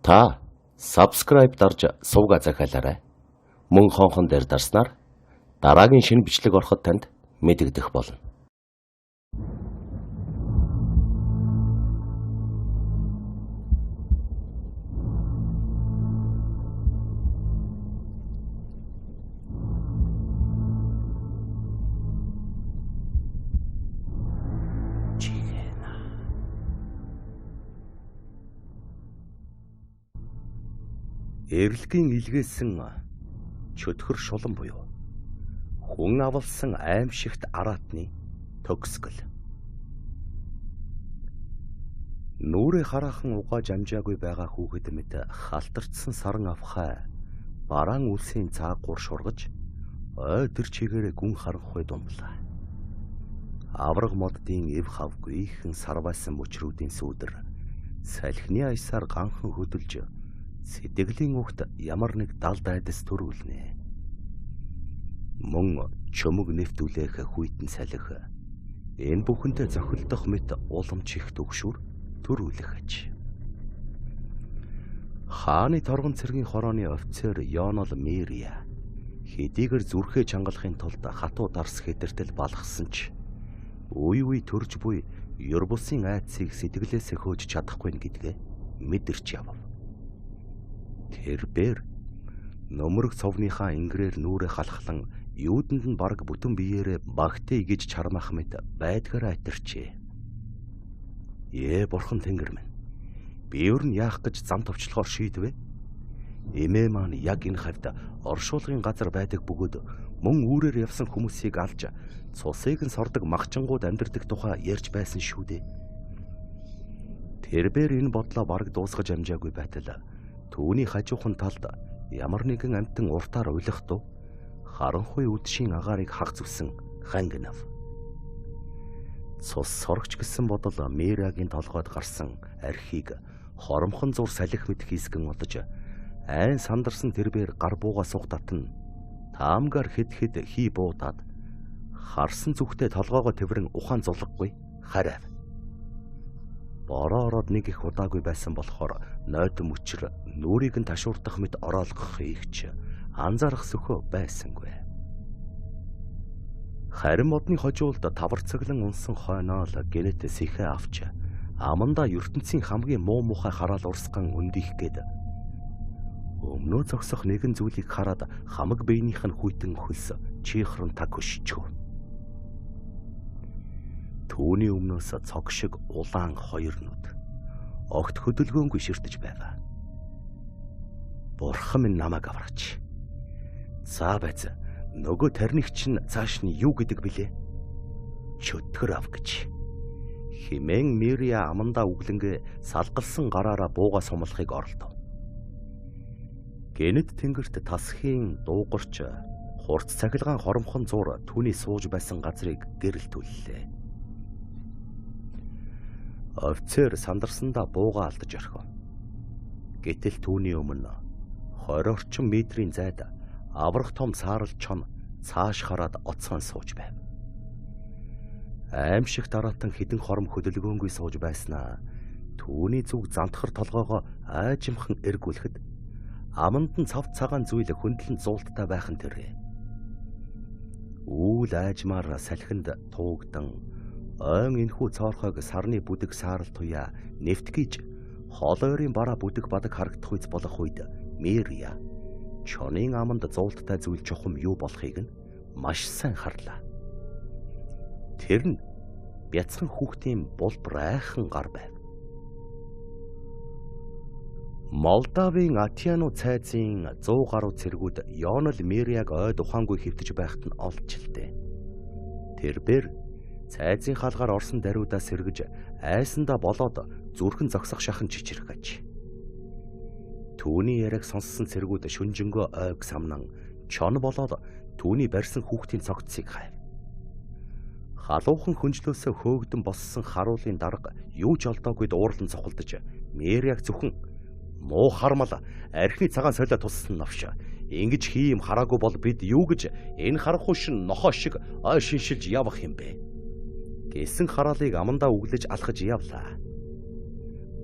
Та subscribe дарж сувга захиалаарай. Мөн хонхон дээр дарснаар дараагийн шинэ бичлэг ороход танд мэдэгдэх болно. Эрлэгийн илгээсэн чөтгөр шулан буюу хүн авалсан аимшигт араатны төгсгөл. Нүрээ хараахан угааж амжаагүй байгаа хүүхэд мэт халтарчсан саран авхай бараан үлсийн цаагуур шургаж ой тэр чигээрээ гүн харанхуй думблаа. Авраг моддын эв хавгүй ихэн сарвайсан мөчрүүдийн сүүдэр салхины аясаар ганхан хөдөлж сэтгэлийн үхт ямар нэг далд айдас төрүүлнэ. Мөн чөмөг нэвт үлээх хүйтэн салхи энэ бүхэнтэй зохилдох мэт уламж их түгшүүр төрүүлэх аж. Хааны торгон цэргийн хорооны офицер Йонол Мирия хэдийгээр зүрхээ чангалахын тулд хатуу дарс хэдэртэл балгасан ч үе үе төрж буй ер бусын айдсыг сэтгэлээсээ хөөж чадахгүй гэдгээ мэдэрч явав. Тэрбээр нөмрөг цовныхаа ингэрээр нүрээ халахлан юудэнд нь бараг бүтэн биеэрээ багтээ гэж чармаах мэт байдгаараа атирчээ. Ээ бурхан тэнгэр минь, би ер нь яах гэж зам товчлохоор шийдвэ? Эмээ маань яг энэ хавьд оршуулгын газар байдаг бөгөөд мөн үүрээр явсан хүмүүсийг алж цусыг нь сордог магчингууд амьдардаг тухай ярьж байсан шүү дээ. Тэрбээр энэ бодлоо бараг дуусгаж амжаагүй байтал түүний хажуухан талд ямар нэгэн амьтан уртаар уйлахдуу харанхуй үдшийн агаарыг хаг зүсэн хангинав. Цус сорогч гэсэн бодол Мирагийн толгойд гарсан архийг хоромхон зур салхи мэт хийсгэн удаж айн сандарсан тэрбээр гар бууга сух татна таамгаар хэд хэд хий буудаад харсан зүгтээ толгоогоо тэврэн ухаан зулгахгүй харайв. Бороо ороод нэг их удаагүй байсан болохоор нойтон мөчр нүрийг нь ташуурдах мэт ороолгох ихч анзаарах сөхөө байсангүй. Харин модны хожуулд таварцаглан унсан хойноо л гэнэт сэхэ авч амандаа ертөнцийн хамгийн муу мухай хараал урсган өндих гээд өмнөө зогсох нэгэн зүйлийг хараад хамаг биенийх нь хүйтэн хөлс чихрон таг хөшчихөв. Түүний өмнөөс цог шиг улаан хоёр нүд огт хөдөлгөөнгүй ширтэж байв. Бурхан минь намайг авраач. За байц, нөгөө тарних чинь цааш нь юу гэдэг билээ? Чөтгөр ав гэж. Химэн Мирия амандаа үглэнгээ салгалсан гараараа бууга сумлахыг оролдов. Гэнэт тэнгэрт тасхийн дуугарч хурц цахилгаан хоромхон зуур түүний сууж байсан газрыг гэрэлтүүллээ. Офицер сандарсандаа бууга алдаж орхив. Гэтэл түүний өмнө 20 орчим метрийн зайд аврах том саарал чон цааш хараад оцгон сууж байв. Аимшиг дараатан хідэн хором хөдөлгөөнгүй сууж байснаа түүний зүг зантхар толгоогоо аажимхан эргүүлэхэд аманд нь цав цагаан зүйл хөндлөн зуулттай байх нь тэрэ. Үүл аажмаар салхинд туугдан ойн энхүү цоорхойг сарны бүдэг саарал туяа нэвтгэж хол ойрын бараа бүдэг бадаг харагдах үз болох үед Мирия чонын аманд зуулттай зүйл чухам юу болохыг нь маш сайн харлаа. Тэр нь бяцхан хүүхдийн булбар айхан гар байв. Молдавын Атиану цайзын 100 гаруй цэргүүд Йонол Мирияг ойд ухаангүй хэвтэж байхад нь олдчихлээ. Тэрбээр цайзын хаалгаар орсон даруйдаа сэргэж айсандаа болоод зүрхэн зогсох шахан чичрэх аж. Түүний яриаг сонссон цэргүүд шүнжэнгөө ойг самнан чон болоод түүний барьсан хүүхдийн цогцсыг хайв. Халуухан хөнжлөөсөө хөөгдөн боссон харуулын дарга юу ч олдоогүйд уурлан цохолдож Мирияг зөвхөн муу хармал архины цагаан солио туссан новш. Ингэж хий юм хараагүй бол бид юу гэж энэ харанхуй шин нохоо шиг ой шиншилж явах юм бэ гэсэн хараалыг амандаа өглөж алхаж явлаа.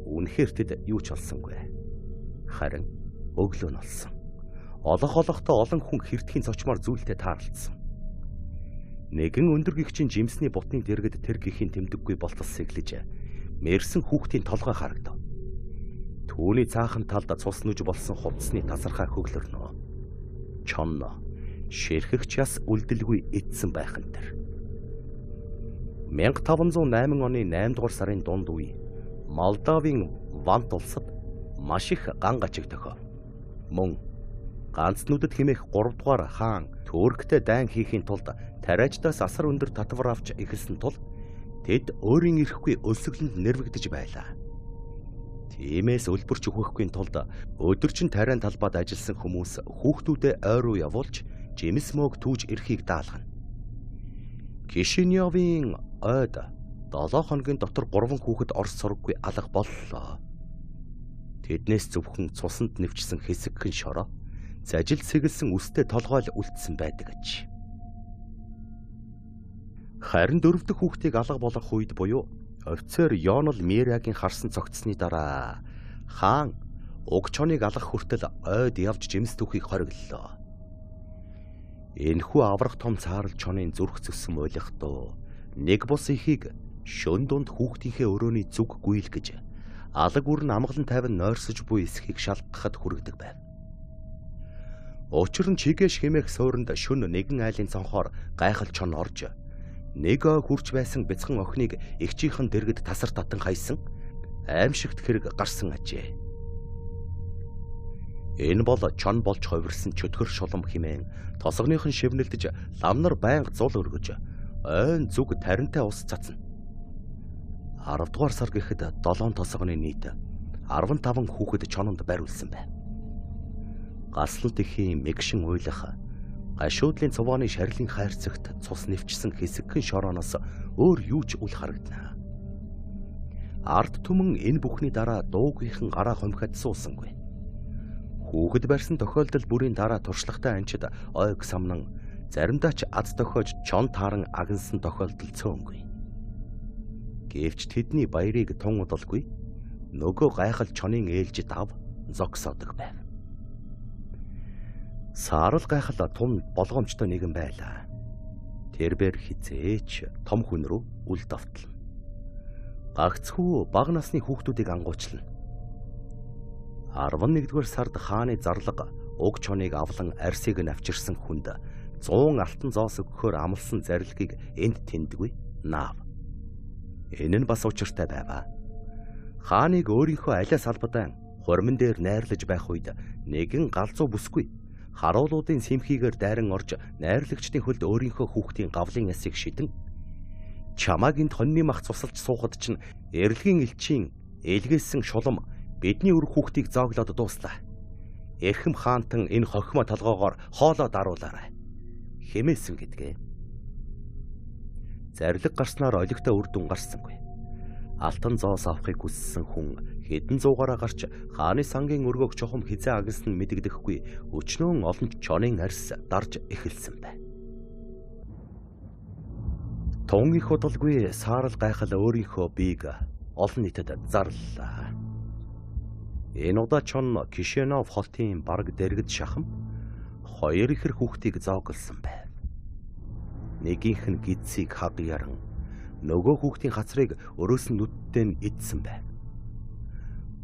Үнэхээр тэд юу ч олсонгүй. Харин өглөө нь болсон. Олох олохдоо олон хүн хэртхийн цочмоор зүйлтэй тааралдсан. Нэгэн өндөр гихчийн жимсний бутны дэргэд тэр гихийн тэмдэггүй болтол сэглэж мэрсэн хүүхдийн толгой харагдав. Түүний цаахан талд цус нүж болсон хувцсны тасархай хөглөрнө. Чонно ширхэгч яс үлдэлгүй эдсэн байх нь тэр. 1508 оны 8 дугаар сарын дунд үе Молдавын Вант улсад маш их ган гачиг тохиов. Мөн ганц нүдэд хэмээх 3 дугаар хаан Турктэй дайн хийхийн тулд тариачдаас асар өндөр татвар авч эхэлсэн тул тэд өөрийн эрхгүй өлсгөлөнд нэрвэгдэж байлаа. Тиймээс өлбөрч өгөхгүй тулд өдөржин тариан талбайд ажилласан хүмүүс хүүхдүүдээ ой руу явуулж жимс мөөг түүж ирэхийг даалгана. Кишинёвын ойд 7 хоногийн дотор 3 хүүхэд орс сураггүй алга боллоо. Тэднээс зөвхөн цусанд нэвчсэн хэсэгхэн шороо зажил сэгэлсэн үстэй толгой л үлдсэн байдаг аж. Харин 4 дахь хүүхдийг алга болгох үед буюу офицер Йонол Мирагийн харсан цогцсны дараа хаан уг чоныг алгах хүртэл ойд явж жимс түүхийг хориглолоо. Энэхүү аврах том цаарал чонын зүрх зөссөн ойлгохдоо нэг бус ихийг шөн дунд хүүхдийнхээ өрөөний зүг гүйл гэж алаг үр нь амгалан тайван нойрсож буй эсхийг шалгахад хүргэдэг байв. Учир нь чигэш хэмээх суурьнд шөн нэгэн айлын цонхоор гайхал чон орж нэг ой хурч байсан бяцхан охиныг эгчийнхэн дэргэд тасар татан хайсан аимшигт хэрэг гарсан ажээ. Энэ бол чон болж хувирсан чөтгөр шулам хэмээн тосгоных нь шивнэлдэж ламнар байнга зул өргөж ойн зүг таринтай ус цацна. 10 дугаар сар гэхэд 7 тосгоны нийт 15 хүүхэд чононд бариулсан байв. Гаслан тэхийн мэгшин уйлах гашуудлын цувааны шарилын хайрцагт цус нэвчсэн хэсэгхэн шорооноос өөр юу ч үл харагдана. Ард түмэн энэ бүхний дараа дуугийнхан гараа хумхад суусангүй. Хүүхэд барьсан тохиолдол бүрийн дараа туршлагатай анчид ойг самнан заримдаа ч аз тохиож чон тааран агнсан тохиолдол цөөнгүй. Гэвч тэдний баярыг тун удалгүй нөгөө гайхал чонын ээлж дав зогсоодог байв. Саарал гайхал тун болгоомжтой нэгэн байлаа. Тэрбэр хизээч том хүн рүү үл давтлана. Гагцхүү бага насны хүүхдүүдийг ангуучлана. 11-р сард хааны зарлага уг чоныг авлан арсыг нь авчирсан хүнд 100 алтан зоос өгөхөөр амласан зарилгийг энд тэндгүй наав. Энэ нь бас учиртай байваа. Хааныг өөрийнхөө алиас албадан хурман дээр найрлаж байх үед нэгэн галзуу бүсгүй харуулуудын сэмхийгээр дайран орж найрлагчдын хөлд өөрийнхөө хүүхдийн гавлын ясыг шидэн чамааг энд хоньны мах цусалж суухад чинь эрэлгийн элчийн элгээсэн шулам бидний үр хүүхдийг зооглоод дууслаа. Эрхэм хаантан энэ хохимо толгоогоор хоолоо даруулаарай хэмээсэн гэдгээ. Зарлиг гарснаар олигтой үр дүн гарсангүй. Алтан зоос авахыг хүссэн хүн хэдэн зуугаараа гарч хааны сангийн өргөөх чухам хизээ агнсан нь мэдэгдэхгүй өчнөөн олон чонын арьс дарж эхэлсэн бай. Тун их удалгүй саарал гайхал өөрийнхөө биеийг олон нийтэд зарлалаа. Энэ удаа чон Кишинев хотын бараг дэргэд шахам хоёр ихэр хүүхдийг зооглосон байв. Нэгийнх нь гидсийг хаг яран нөгөө хүүхдийн хацрыг өрөөс нь нүдтэй нь идсэн байв.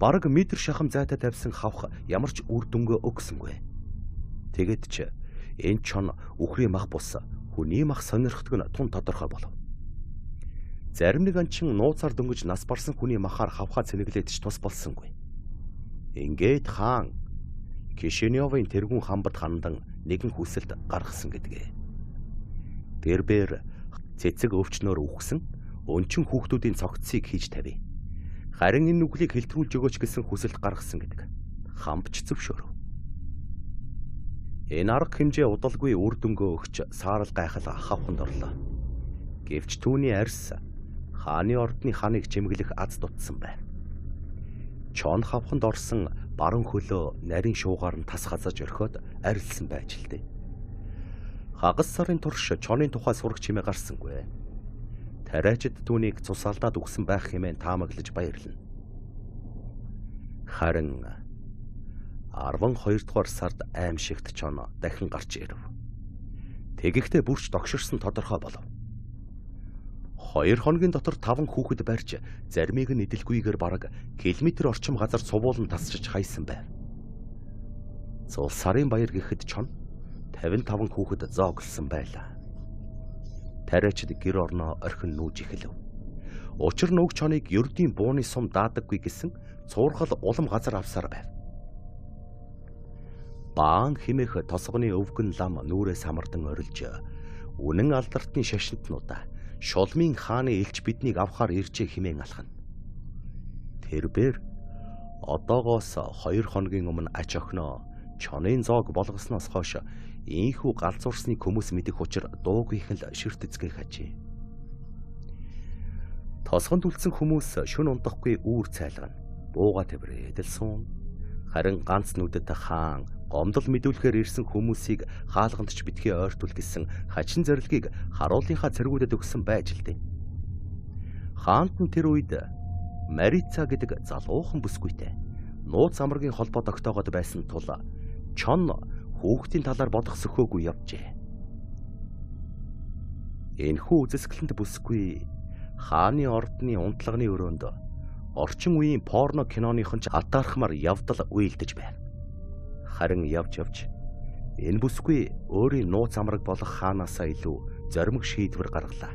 Бараг метр шахам зайтай тавьсан хавх ямар ч үр дүнгээ өгсөнгүй. Тэгэд ч энэ чон үхрийн мах бус хүний мах сонирхдаг нь тун тодорхой болов. Зарим нэг анчин нууцаар дөнгөж нас барсан хүний махаар хавхаа цэнэглээд ч тус болсонгүй. Ингээд хаан Кишиневын тэргүүн хамбад хандан нэгэн хүсэлт гаргасан гэдгээ. Тэрбээр цэцэг өвчнөөр үхсэн өнчин хүүхдүүдийн цогцсыг хийж тавь. Харин энэ нүглийг хэлтрүүлж өгөөч гэсэн хүсэлт гаргасан гэдэг. Хамбч зөвшөөрөв. Энэ арга хэмжээ удалгүй үр дүнгөө өгч саарал гайхал хавханд орлоо. Гэвч түүний арьс хааны ордны ханыг чимэглэх аз дутсан байв. Чон хавханд орсон баруун хөлөө нарийн шуугаар нь тас хазаж орхиод арилсан байж л дээ. Хагас сарын турш чонын тухай сураг чимээ гарсангүй. Тариачид түүнийг цус алдаад үхсэн байх хэмээн таамаглаж баярлна. Харин 12 дугаар сард аимшигт чон дахин гарч ирэв. Тэгэхдээ бүрч догширсон тодорхой болов. 2 хоногийн дотор 5 хүүхэд барьж заримыг нь эдэлгүйгээр бараг километр орчим газар цувуулан тасчиж хайсан байв. Цул сарын баяр гэхэд чон 55 хүүхэд зооглосон байлаа. Тариачид гэр орноо орхин нүүж эхлэв. Учир нь уг чоныг ердийн бууны сум даадаггүй гэсэн цуурхал улам газар авсаар байв. Баан химэх тосгоны өвгөн лам нүрээ самардан орилж үнэн алдартны шашинтнуудаа шулмын хааны элч биднийг авахар иржээ хэмээн алхана. Тэрбээр одоогоос 2 хоногийн өмнө ач охиноо чонын зоог болгосноос хойш ийхүү галзуурсныг хүмүүс мэдэх учир дуугийнхэн л ширт эзгэх ажээ. Тосгонд үлдсэн хүмүүс шүн унтахгүй үүр цайлгана. Бууга тэврээд л суун. Харин ганц нүдэд хаан гомдол мэдүүлэхээр ирсэн хүмүүсийг хаалганд ч битгий ойртуул гэсэн хачин зорилгийг харуулынхаа цэргүүдэд өгсөн байж л дээ. Хаант нь тэр үед Марица гэдэг залуухан бүсгүйтэй нууц амаргийн холбоо тогтоогод байсан тул чон хүүхдийн талаар бодох сөхөөгүй явжээ. Энэхүү үзэсгэлэнт бүсгүй хааны ордны унтлагын өрөөнд орчин үеийн порно киноныхон ч атаархмаар явдал уйлдэж байв. Харин явж явж энэ бүсгүй өөрийн нууц амраг болох хаанаасаа илүү зоримог шийдвэр гаргалаа.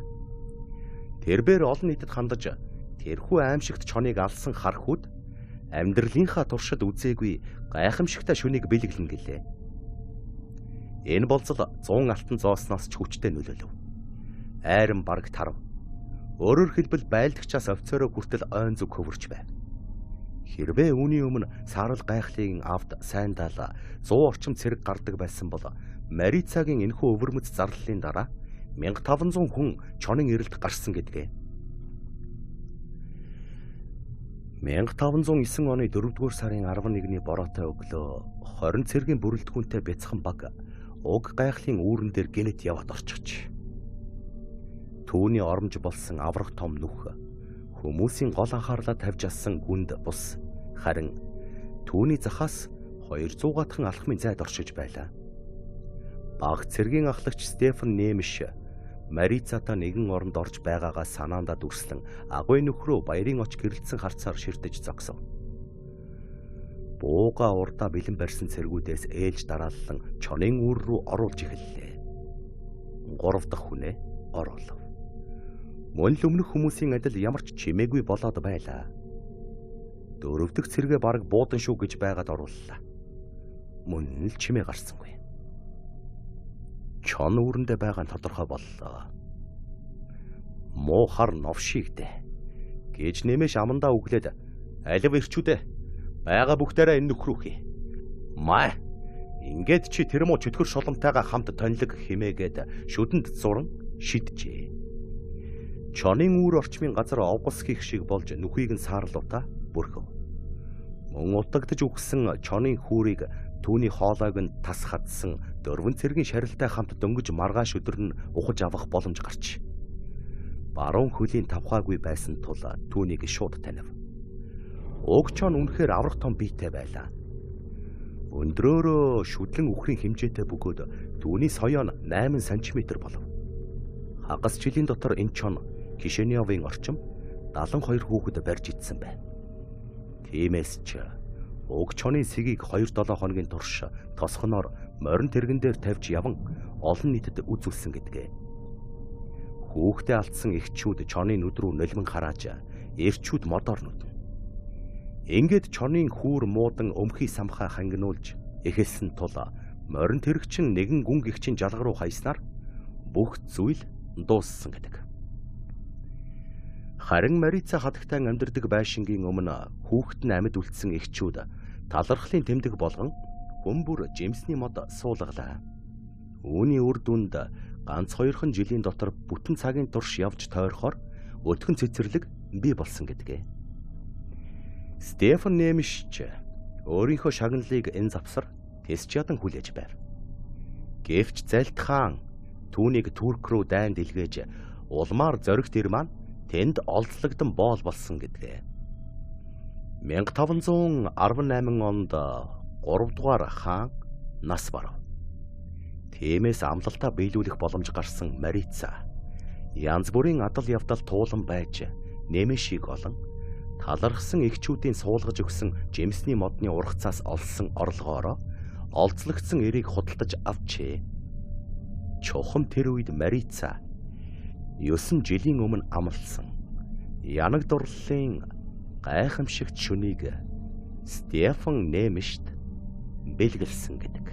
Тэрбээр олон нийтэд хандаж тэрхүү аимшигт чоныг алсан хархүүд амьдралынхаа туршид үзээгүй гайхамшигтай шүнийг бэлэглэн гэлээ. Энэ болзол 100 алтан зоосноос ч хүчтэй нөлөөлөв. Айран бараг тарав. Өөрөөр хэлбэл байлдагчаас офицероо хүртэл ойн зүг хөвөрч байв. Хэрвээ үүний өмнө саарал гайхлын авд сайн дал 100 орчим цэрэг гардаг байсан бол Марицагийн энэхүү өвөрмөц зарлалын дараа 1500 хүн чонын эрэлт гарсан гэдгээ. 1509 оны 4-р сарын 11-ний бороотой өглөө 20 цэргийн бүрэлдэхүүнтэй бяцхан баг уг гайхлын үүрэн дээр гэнэт яваад орчихж. Түүний оромж болсон аврах том нүх хүмүүсийн гол анхаарлаа тавьж алсан гүнд бус харин түүний захаас 200-гаатхан алхмын зайд оршиж байлаа. Баг цэргийн ахлагч Стефан Нэмиш Марицатай нэгэн оронд орж байгаагаа санаандаа дүрслэн агуй нөхрөө баярын оч гэрэлтсэн харцаар ширтэж зогсов. Бууга урдаа бэлэн барьсан цэргүүдээс ээлж дараалан чонын үүр рүү оруулж эхэллээ. 3 дахь хүнээ оруулав. Мөн л өмнөх хүмүүсийн адил ямар ч чимээгүй болоод байлаа. 4 дахь цэргээ бараг буудан шүү гэж байгаад орууллаа. Мөн л чимээ гарсангүй. Чон үүрэндээ байгаа нь тодорхой боллоо. Муухар новшигдэ гэж нэмэш амандаа өглөөд алив ирчүүдээ байгаа бүгдээрээ энэ нөхрүүхий. Маа ингээд чи тэр муу чөтгөр шуламтайгаа хамт тонилог химээгээд шүдэнд зуран шиджээ. Чонын үүр орчмын газар овгос хийх шиг болж нүхийг нь саарлуудаа бүрхэв. Мөн утагдаж үхсэн чонын хүүрийг түүний хоолойг нь тас хадсан 4 цэргийн шарилтай хамт дөнгөж маргааш өдөр нь ухаж авах боломж гарч. Баруун хөлийн тавхаагүй байсан тул түүнийг шууд танив. Уг чон үнэхээр аврах том биетэй байлаа. Өндрөөрөө шүдлэн үхрийн хэмжээтэй бөгөөд түүний соёо нь 8 см болов. Хагас жилийн дотор энэ чон Кишинёвын орчим 72 хүүхэд барьж идсэн байв. Тиймээс ч уг чонын сэгийг 2-7 хоногийн турш тосгоноор морин тэргэн дээр тавьж яван олон нийтэд үзүүлсэн гэдгээ. Хүүхдээ алдсан эхчүүд чонын нүд рүү нулиман харааж эрчүүд модоор нүднэ. Ингээд чонын хүүр муудан өмхий самхаа хангинуулж эхэлсэн тул морин тэрэгчин нэгэн гүн гихчин жалга руу хаяснаар бүх зүйл дууссан гэдэг. Харин Марица хадагтай амьдардаг байшингийн өмнө хүүхэд нь амьд үлдсэн эхчүүд талархлын тэмдэг болгон хүн бүр жимсний мод суулгалаа. Үүний үр дүнд ганц хоёрхан жилийн дотор бүтэн цагийн турш явж тойрохоор өтгөн цэцэрлэг бий болсон гэдгээ. Стефан Нэмиш ч өөрийнхөө шагналыг энэ завсар тэсч ядан хүлээж байв. Гэвч Зальт хаан түүнийг Турк руу дайн дэлгээж улмаар зоригт ир маань тэнд олзлогдсон боол болсон гэдгээ. 1518 онд 3 дугаар хаан нас барав. Тиймээс амлалтаа биелүүлэх боломж гарсан Марица янз бүрийн адал явдал туулан байж Немешийг олон талархсан эгчүүдийн суулгаж өгсөн жимсний модны ургацаас олсон орлогоороо олзлогдсон эрийг худалдаж авчээ. Чухам тэр үед Марица 9 жилийн өмнө амлсан янаг дурлалын гайхамшигт шөнийг Стефан Немешт бэлгэлсэн гэдэг.